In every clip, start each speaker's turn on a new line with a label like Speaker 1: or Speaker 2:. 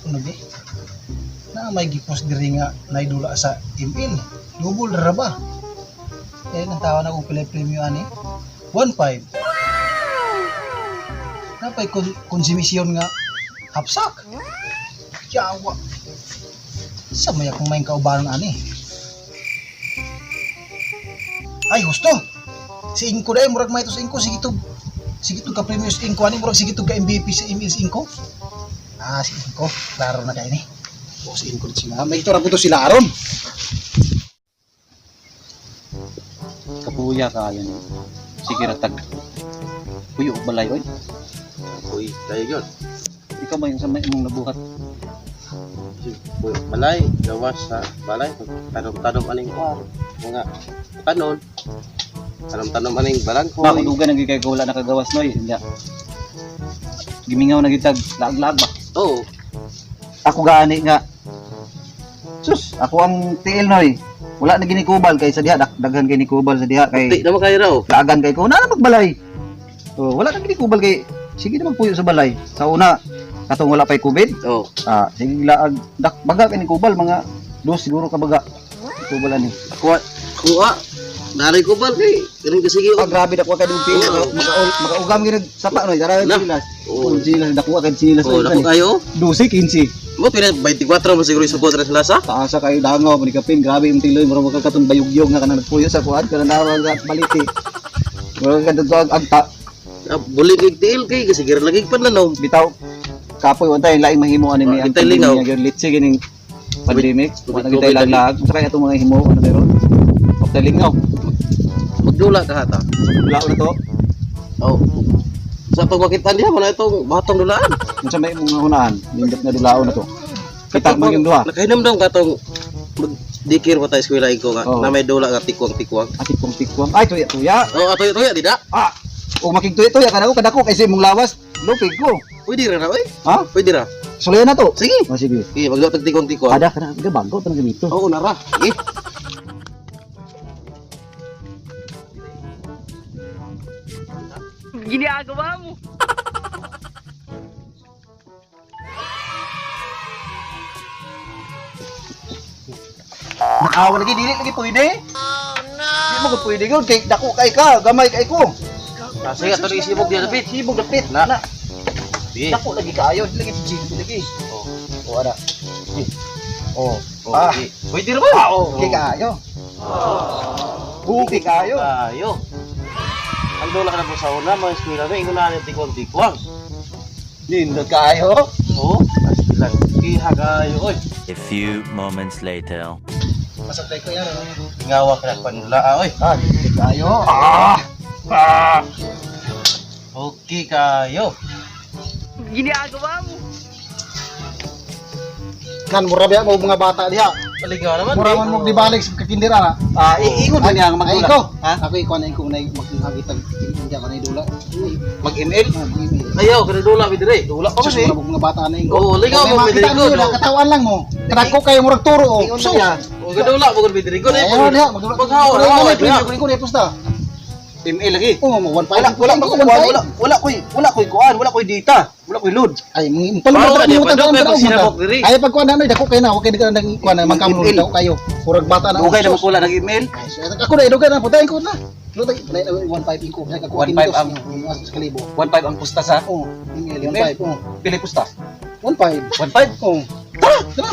Speaker 1: Ano di? Na may gipos diri nga naidula sa ML. Double ra ba? Eh, nang tawa na kung pila premyo ani. 1.5. Napay konsumisyon nga hapsak. Yawa. Sa may akong may kaubanon ani. Ay, gusto. Si Inko dahil, murag may ito sa Inko. Sige to, sige to ka premyo sa Inko ani, murag sige to ka MVP sa ML sa Inko. Ah, si Inko. Klaro na kayo ni. O, si Inko rin sila. May ito ra po to sila aron.
Speaker 2: Kapuya kayo ni. Sige ratag. Puyo og balay oy.
Speaker 3: Uy, tayo yun.
Speaker 2: Ikaw ba yung sa may imong nabuhat?
Speaker 3: Uy, balay, gawas sa balay. Tanom-tanom aning kuwan. Mga tanon. Tanom-tanom aning balangkoy.
Speaker 2: Bakit duga nang kay wala nakagawas noy? Nya. Gimingaw na gitag laag-laag ba?
Speaker 3: Oo.
Speaker 2: Ako gaani nga. Sus, ako ang tiil noy. Wala na ginikubal kay sa diha daghan kay nikubal sa diha kay
Speaker 3: Di naman kayo raw.
Speaker 2: laagan kay ko na na magbalay. Oh, wala na ginikubal kay sige na magpuyo sa balay. Sa una katong wala pay COVID,
Speaker 3: Oo.
Speaker 2: ah sige laag dak baga kay nikubal mga dos siguro ka baga. Kubal ani.
Speaker 3: Kuha. Kuha. Naray ko ba kay? Ganun ka sige.
Speaker 2: Ah, grabe dako kay dong tiil.
Speaker 3: Oo.
Speaker 2: Makaugam gid sapa noy, dara
Speaker 3: Na.
Speaker 2: silas.
Speaker 3: Oo.
Speaker 2: Oo, silas dako kay silas.
Speaker 3: Oo, dako kayo.
Speaker 2: 12, 15.
Speaker 3: Mo pina 24 mo siguro isugod ra sila sa.
Speaker 2: Taasa kayo dangaw manikapin, grabe yung tiloy, murag makakatong bayugyog nga kanang nagpuyo sa kuan kanang nawa nga baliti. Murag kadto ang agta
Speaker 3: Ah, buli kay tiil kay kasi gira lagi panlanom.
Speaker 2: bitaw. Kapoy wa tay laing mahimo ani ni
Speaker 3: Wa, gintay lingaw.
Speaker 2: gyud litsi gining pandemic. Wa na gintay
Speaker 3: Tubig-tubig lagi.
Speaker 2: laglag. Unsa kaya atong mga himo ano meron? Wa lingaw.
Speaker 3: Magdula ka hata.
Speaker 2: Wala na to.
Speaker 3: Oo. Sa itong makita niya, wala itong batong dulaan.
Speaker 2: Unsa may imong hunaan? Nindot nga dulaon na to. Kita man yung duha.
Speaker 3: Nakahinamdam ka itong dikir pa tayo eskwela ko nga
Speaker 2: Oo.
Speaker 3: na may dula nga tikwang-tikwang.
Speaker 2: Ati kong tikwang. Ay tuya tuya.
Speaker 3: Oo, oh, tuya di na.
Speaker 2: Ah, ug makigtuya-tuya ka na ko kadako kay sa imong lawas. Lupig ko.
Speaker 3: Pwede ra na, oy.
Speaker 2: Ha?
Speaker 3: Pwede ra.
Speaker 2: Sulayan na to.
Speaker 3: Sige.
Speaker 2: Oh, sige.
Speaker 3: Sige, magdula tag tikwang-tikwang.
Speaker 2: Ada kana ga bago tanang gamito.
Speaker 3: Oo, nara. Sige.
Speaker 4: Ginagawa mo.
Speaker 2: Nakawa lagi dili lagi pwede. Oh no. Di mo gud pwede gyud kay dako kay ka, gamay kay ko.
Speaker 3: Ah, sige, ato ni isibog diya dapit.
Speaker 2: Sibog dapit
Speaker 3: Na.
Speaker 2: na.
Speaker 3: Sige.
Speaker 2: Dako lagi kaayo, dili lagi si lagi.
Speaker 3: Oo.
Speaker 2: Oh, ana. Oh.
Speaker 3: Oh,
Speaker 2: Ah.
Speaker 3: sige. Pwede ra ba?
Speaker 2: Ah, okay kaayo. Okay kaayo.
Speaker 3: Ayo. Ang dula ka na po sa una, mga eskwela na, ingon na ni tikwang-tikwang.
Speaker 2: Nindot kaayo.
Speaker 3: Oo, astilan. Kiha kayo, oy.
Speaker 5: A few moments later.
Speaker 1: Masablay ko yan. Ano?
Speaker 3: Ngawa ka na panula, ah, oy.
Speaker 2: Ah, nindot kaayo. Ah!
Speaker 3: Okay kayo.
Speaker 4: Ginagawa mo.
Speaker 1: Kan mura biya mo mga bata diha.
Speaker 3: Paligaw naman.
Speaker 1: Mura
Speaker 3: eh.
Speaker 1: man mo dibalik sa kakindira na.
Speaker 2: Ah, iingon ba niya ang
Speaker 1: Ay
Speaker 2: magdula?
Speaker 1: ikaw.
Speaker 2: Ha?
Speaker 1: Ako ikaw na ikaw na maghagitag India ka na idula.
Speaker 2: Mag-ML?
Speaker 1: Ah, mag-email.
Speaker 3: Ayaw, kada dula, bidire.
Speaker 2: Dula pa
Speaker 1: Sus,
Speaker 2: kasi.
Speaker 1: mura mo mga bata na ikaw.
Speaker 3: Oo, ligaw mo,
Speaker 1: Makita
Speaker 3: Federico,
Speaker 1: niyo
Speaker 3: no?
Speaker 1: na, katawan lang mo. Kadako kayo murag turo oh.
Speaker 2: Ingon
Speaker 1: Sus.
Speaker 2: niya.
Speaker 3: O, kadula, bukod bidire ko.
Speaker 1: Ayaw diha, magdula.
Speaker 3: Maghawa,
Speaker 1: Wala
Speaker 3: hawa,
Speaker 1: na
Speaker 3: diha.
Speaker 1: ko ko pusta.
Speaker 2: ML lagi.
Speaker 1: Oh, mo 1.5.
Speaker 2: Wala wala ko kuan, wala wala koy wala koy kuan, wala koy data, wala koy load.
Speaker 1: Ay,
Speaker 3: Bawo,
Speaker 1: palumot
Speaker 3: di,
Speaker 1: mo
Speaker 3: padok, may pagsinabok diri.
Speaker 1: Ay pag kuan na dako kayo na, okay na nang kuan na magkamlo
Speaker 2: Mag-email.
Speaker 1: dako kayo. Murag bata na.
Speaker 2: Dugay na
Speaker 1: Sus.
Speaker 2: mo kula nag-email.
Speaker 1: Ay, so, ako na idugay na putayin ko na. Luta na 1.5 inko sa ako
Speaker 2: 1.5 ang-
Speaker 1: kalibo.
Speaker 2: 1.5 ang pusta sa
Speaker 1: Oh, email
Speaker 2: Email?
Speaker 1: 1.5. Oh,
Speaker 2: pili pusta.
Speaker 1: 1.5.
Speaker 2: 1.5.
Speaker 1: Oh. Tara, tara.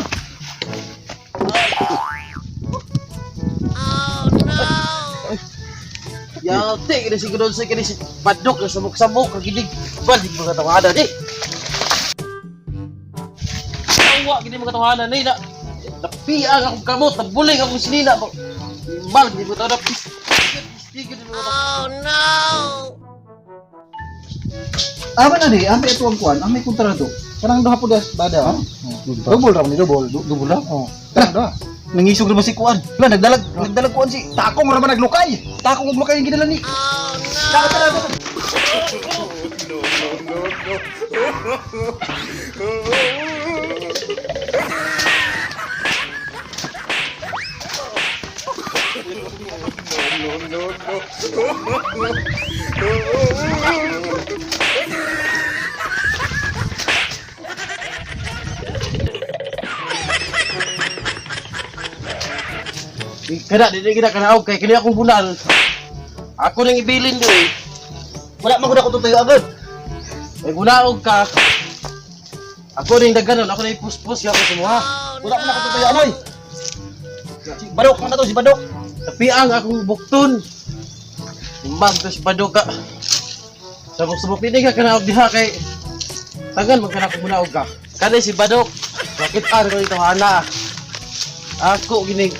Speaker 3: Yate, kini siguro sa kini si Padok na samok-samok kagidig. Balik mga tawanan eh. Tawa gini mga tawanan eh na. Napiang akong kamot, nabuling akong sinina. Mal gini mga tawanan. Pistigil mga tawanan.
Speaker 2: Ama na di, ame ito ang kuan, ame kontrado.
Speaker 1: Kanang duha po das bada.
Speaker 2: Ha?
Speaker 1: Double ra ni double.
Speaker 2: Double ra?
Speaker 1: Oh. Kanang duha.
Speaker 2: Nangisog na ba si kuan? Wala nagdalag, nagdalag kuan si
Speaker 1: Takong ra ba naglukay?
Speaker 2: Takong ug lukay ang gidala ni. Oh no. Tara, tara.
Speaker 3: Kada di di kita kanaog kay kini akong bunal. Ako nang ibilin diri.
Speaker 1: Wala man gud ako tutuyo agad.
Speaker 3: May bunaog ka. Ako ning daghanon, ako nang ipuspos ako sa muha.
Speaker 1: Wala man ako tutuyo anoy. Si Badok man na to si Badok.
Speaker 3: Napiang akong bukton. Imbag to si Badok ka. Sabok-sabok din ka kanaog diha kay tagal man kana bunaog ka. Kanay si Badok. Bakit ar ko ito hana? Ako gining.